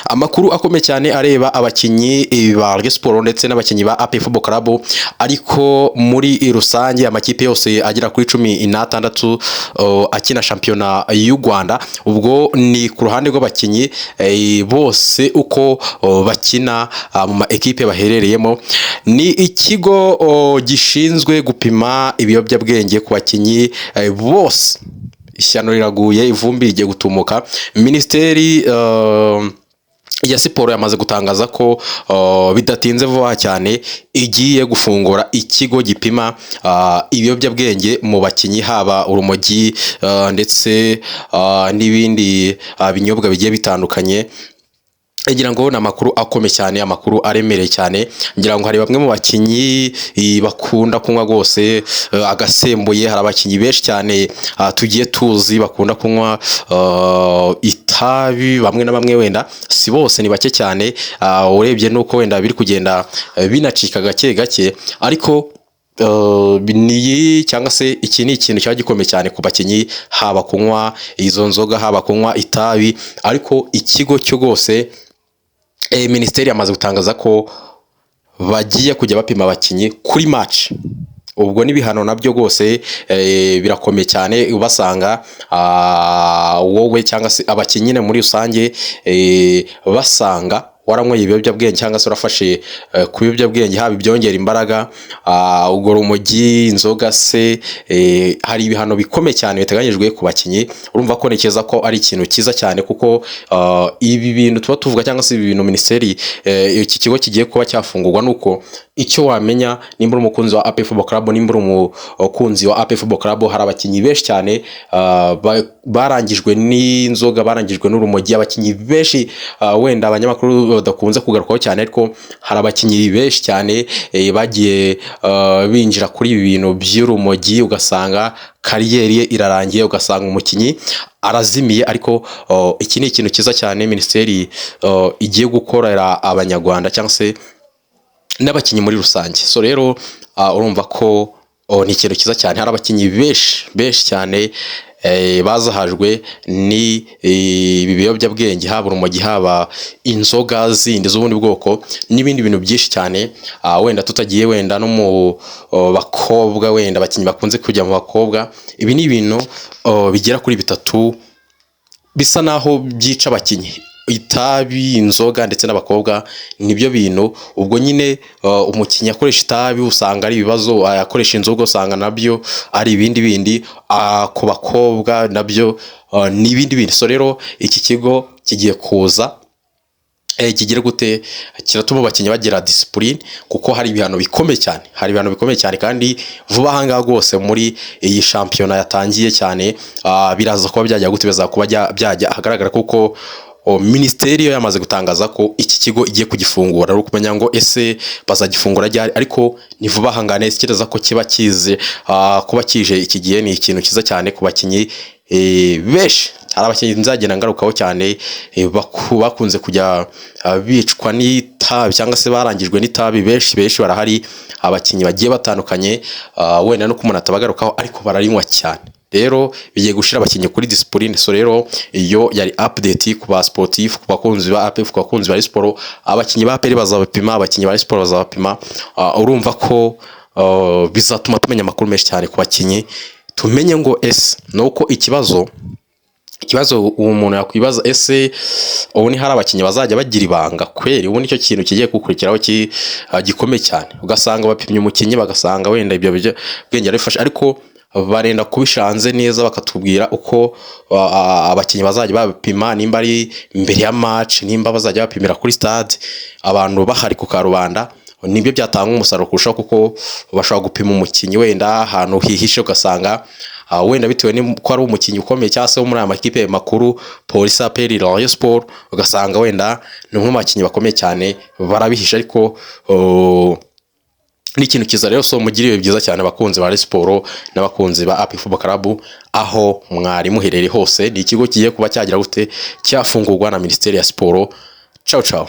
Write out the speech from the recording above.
Amakuru akomeye cyane areba abakinnyi ba Rayon Sport ndetse n'abakinnyi ba APR Football Club, ariko muri rusange amakipe yose agera kuri 16 akina shampiyona y'u Rwanda. Ubwo ni ku ruhande rw'abakinnyi bose uko bakina mu ma ekipe baherereyemo. Ni ikigo gishinzwe gupima ibiyobyabwenge ku bakinnyi bose. Ishyano riraguye, ivumbi rigiye gutumuka. Minisiteri ya siporo yamaze gutangaza ko bidatinze vuba cyane igiye gufungura ikigo gipima ibiyobyabwenge mu bakinnyi, haba urumogi ndetse n'ibindi binyobwa bigiye bitandukanye. Ngira ngo ni amakuru akomeye cyane, amakuru aremereye cyane. Ngira ngo hari bamwe mu bakinnyi bakunda kunywa rwose agasembuye. Hari abakinnyi benshi cyane tugiye tuzi bakunda kunywa itabi, bamwe na bamwe, wenda si bose, ni bake cyane, urebye nuko wenda biri kugenda binacika gake gake. Ariko niyi cyangwa se iki ni ikintu cyaba gikomeye cyane ku bakinnyi, haba kunywa izo nzoga, haba kunywa itabi. Ariko ikigo cyo rwose, minisiteri yamaze gutangaza ko bagiye kujya bapima abakinnyi kuri match. Ubwo n'ibihano nabyo rwose birakomeye cyane. Basanga wowe cyangwa se abakinnyi nyine muri rusange, basanga waranyweye ibiyobyabwenge cyangwa se urafashe ku biyobyabwenge, haba ibyongera imbaraga, ubwo rumogi, inzoga se, hari ibihano bikomeye cyane biteganyijwe ku bakinnyi. Urumva ko ntekereza ko ari ikintu cyiza cyane, kuko ibi bintu tuba tuvuga cyangwa se ibi bintu minisiteri, iki kigo kigiye kuba cyafungurwa, nuko icyo wamenya nimba uri umukunzi wa APR Football Club, nimba uri umukunzi wa APR Football Club, hari abakinnyi benshi cyane barangijwe n'inzoga, barangijwe n'urumogi. Abakinnyi benshi wenda abanyamakuru badakunze kugarukaho cyane, ariko hari abakinnyi benshi cyane bagiye binjira kuri ibi bintu by'urumogi, ugasanga carrière ye irarangiye, ugasanga umukinnyi arazimiye. Ariko iki ni ikintu cyiza cyane minisiteri igiye gukorera Abanyarwanda cyangwa se n'abakinnyi muri rusange. So rero urumva ko ni ikintu cyiza cyane. Hari abakinnyi benshi benshi cyane bazahajwe ni ibi biyobyabwenge, haba urumogi, haba inzoga zindi z'ubundi bwoko n'ibindi bintu byinshi cyane. Wenda tutagiye wenda no mu bakobwa, wenda abakinnyi bakunze kujya mu bakobwa. Ibi ni ibintu bigera kuri bitatu bisa naho byica abakinnyi: itabi, inzoga ndetse n'abakobwa. Nibyo bintu. Ubwo nyine umukinnyi akoresha itabi usanga ari ibibazo, akoresha inzoga usanga nabyo ari ibindi bindi, ku bakobwa nabyo ni ibindi bindi. So rero iki kigo kigiye kuza kigira gute? Kiratuma abakinnyi bagira discipline, kuko hari ibihano bikomeye cyane, hari ibihano bikomeye cyane. Kandi vuba aha ngaha rwose muri iyi shampiyona yatangiye cyane, biraza kuba byajya gute? Bizaza kuba byajya ahagaragara, kuko minisiteri yo yamaze gutangaza ko iki kigo igiye kugifungura. Ari ukumenya ngo ese bazagifungura ryari? Ariko ni vuba aha ngaha ntekereza ko kiba kize kuba kije iki gihe. Ni ikintu cyiza cyane ku bakinnyi benshi. Hari abakinnyi nzagenda ngarukaho cyane bakunze kujya bicwa n'itabi cyangwa se barangijwe n'itabi. Benshi benshi barahari, abakinnyi bagiye batandukanye, wenda no ku muntu atabagarukaho, ariko bararinywa cyane. Rero bigiye gushyira abakinnyi kuri discipline. So rero iyo yari update ku ba sportif, ku bakunzi ba APR, ku bakunzi ba siporo. Abakinnyi ba APR bazabapima, abakinnyi ba siporo bazabapima. Urumva ko bizatuma tumenya amakuru menshi cyane ku bakinnyi, tumenye ngo ese ni uko ikibazo uwo muntu yakwibaza: ese ubu ni hari abakinnyi bazajya bagira ibanga kweri? Ubu nicyo kintu kigiye gukurikiraho gikomeye cyane. Ugasanga bapimye umukinnyi, bagasanga wenda ibyo bwenge arabifashe, ariko barenda kubishanze neza bakatubwira uko abakinnyi bazajya babipima, nimba ari imbere ya match, nimba bazajya bapimira kuri stade abantu bahari ku karubanda. Nibyo byatanga umusaruro kurushaho, kuko bashobora gupima umukinnyi wenda ahantu hihishe, ugasanga wenda bitewe n'uko ari umukinnyi ukomeye cyangwa se wo muri aya makipe makuru, Polisi, APR, Rayon Sport, ugasanga wenda ni umwe mu bakinnyi bakomeye cyane, barabihishe. Ariko ni ikintu cyiza rero. So mugire ibihe byiza cyane, abakunzi ba Rayon Sport n'abakunzi ba APR Football Club, aho mwari muherereye hose. Ni ikigo kigiye kuba cyagira gute? Cyafungurwa na Minisiteri ya Siporo. Ciao ciao.